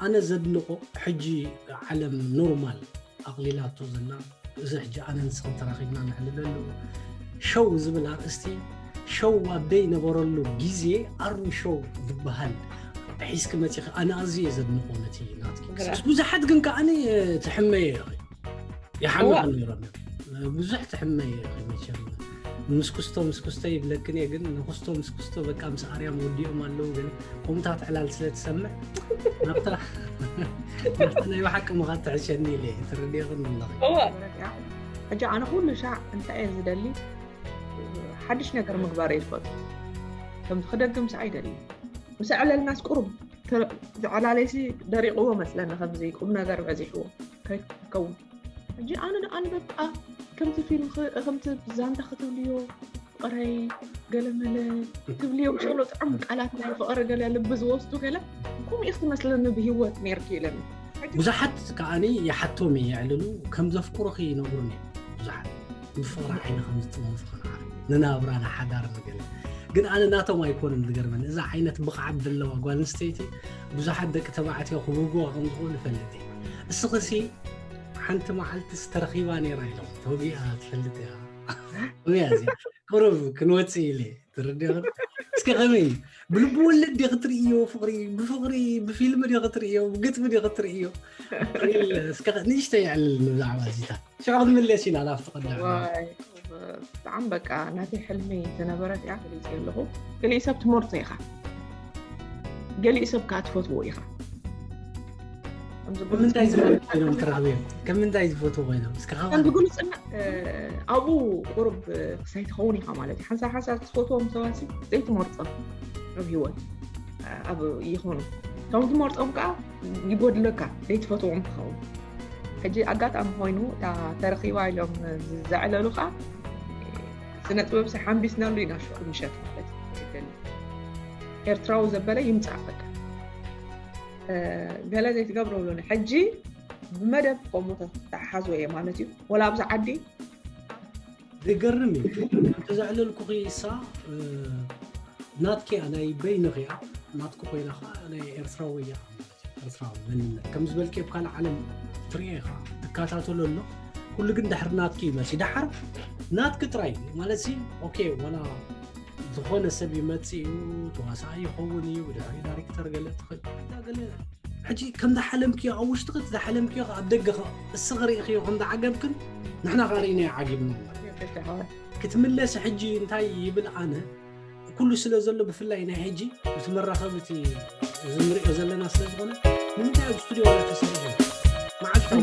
ኣነ ዘድንቆ ሕጂ ዓለም ኖርማል ኣቕሊላቶ ዘላ፣ እዚ ሕጂ ኣነ ንስኽን ተራኺብና ነዕልለሉ ሸው ዝብል ኣርእስቲ፣ ሸው ኣብ ደይ ነበረሉ ግዜ ኣሩ ሸው ዝበሃል ሒዝኪ መጺኺ፣ ኣነ ኣዝየ ዘድንቆ ነቲ ናትኪ። ብዙሓት ግን ከኣ ትሕመየ ኢኺ። ይሓምቕ ነይሮም እዮም። ብዙሕ ትሕመ እየ መቸም። ምስ ኩስቶ ምስ ኩስቶ ይብለክን እየ፣ ግን ንኩስቶ ምስ ኩስቶ በቃ ምስ ኣርያም ወዲኦም ኣለዉ። ግን ከምኡታት ዕላል ስለ ትሰምዕ ናብታ ናብታ ናይ ብሓቂ ምኻድ ትሕሸኒ ኢለ እየ። ትርድእኽን ኣለኺ። ሕጂ ኣነ ኩሉ ሻዕ እንታይ እየ ዝደሊ? ሓድሽ ነገር ምግባር እየ ዝፈቱ። ከምዚ ክደግም ሰዓ ይደሊ። ምስ ኣዕለልናስ ቁሩብ ዝዕላለይሲ ደሪቕዎ መስለኒ፣ ከምዚ ቁም ነገር በዚሕዎ ከይከውን። ሕጂ ኣነ ደኣ ንበቃ ከምቲ ፊልም ከምቲ ዛንታ ክትብልዮ ፍቕረይ ገለመለ ትብልዮም ሸሎ ጥዑም ቃላት ናይ ፍቕሪ ገለ ልቢ ዝወስዱ ገለ ከምኡ ኢኽ ትመስለኒ ብህይወት ነርኪ ኢለኒ። ብዙሓት ከኣኒ ይሓቶም የዕልሉ ከም ዘፍቅሩኺ ይነግሩኒ ብዙሓት ብፍቕሪ ዓይኒ ከም ዝጥመፉ ከነዓር ንናብራ ንሓዳር ንገለ ግን ኣነ ናቶም ኣይኮንን ዝገርመኒ እዛ ዓይነት ብቕዓት ዘለዋ ጓል ኣንስተይቲ ብዙሓት ደቂ ተባዕትዮ ክብህግዋ ከም ዝኾኑ እፈልጥ እየ። እስኽሲ ሓንቲ መዓልቲ ዝተረኺባ ነይራ ኢሎም ተወጊኣ ትፈልጥ እያ። እያ እዚኣ ቁሩብ ክንወፅእ ኢለ ትርድእኽን እስከ ከመይ እዩ ብልቢ ወለድ ዲ ክትርእዮ ፍቕሪ ብፍቕሪ ብፊልም ዲ ክትርእዮ ብግጥሚ ዲ ክትርእዮ እስከ ንእሽተይ የዕልል ብዛዕባ እዚታት ሽዑ ክንምለስ ኢና ናብቲ ቀዳዕ ብጣዕሚ በቃ ናተይ ሕልሚ ዝነበረት እያ ገሊፀ ኣለኹ። ገሊእ ሰብ ትመርፆ ኢኻ፣ ገሊእ ሰብ ከዓ ትፈትዎ ኢኻ። ከምንታይ ዝፈትዎ ኮይኖም ትረኽብዮም? ከምንታይ ዝፈትዎ ኮይኖም? እስከ ከም ብግሉፅና ኣብኡ ቁሩብ ክሳይ ትኸውን ኢኻ ማለት እዩ። ሓንሳብ ሓንሳብ ትፈትዎም ሰባት ዘይትመርፆም ኣብ ህይወት ይኾኑ። እቶም ትመርፆም ከዓ ይጎድለካ ዘይትፈትዎም ትኸውን። ሕጂ ኣጋጣሚ ኮይኑ እታ ተረኺባ ኢሎም ዘዕለሉ ከዓ ስነ ጥበብ ሓምቢስናሉ ኢና ሽዑ ምሸት ማለት እዩ። ኤርትራዊ ዘበለ ይምፃእ በቃ ገለ ዘይትገብሮ ብሎኒ። ሕጂ ብመደብ ከምኡ ተተሓሓዝዎ እየ ማለት እዩ። ወላ ኣብዚ ዓዲ ዝገርም እዩ። ከምቲ ዘዕለልኩኺ እሳ ናትኪ እያ፣ ናይ በይንኺ እያ፣ ናትኩ ኮይና ኸዓ ናይ ኤርትራዊ እያ። ኤርትራዊ መንነት ከም ዝበልኪ ኣብ ካልእ ዓለም ትሪኦ ኢኻ፣ ትከታተሎ ኣሎ። ኩሉ ግን ድሕሪ ናትኪ እዩ መፂኡ። ደሓር ናትኪ ጥራይ ማለት ሲ ኦኬ፣ ወላ ዝኾነ ሰብ ይመፅእ እዩ፣ ተዋሳኣይ ይኸውን እዩ፣ ብድሕሪ ዳይሬክተር ገለ ትኽእል ገለ ሕጂ ከም ዝሓለምክዮ ኣብ ውሽጥኺ እቲ ዝሓለምክዮ ኣብ ደገ እስኺ ርኢኽዮ ከም ዝዓገብክን ንሕና ከዓ ርኢናዮ ዓጊብና ክትምለሲ ሕጂ እንታይ ይብል ኣነ ኩሉ ስለ ዘሎ ብፍላይ ናይ ሕጂ እቲ መራኸቢ እቲ እዚ ንሪኦ ዘለና ስለ ዝኾነ ንምንታይ ኣብ ስቱዲዮ ተሰሪሑ መዓልታዊ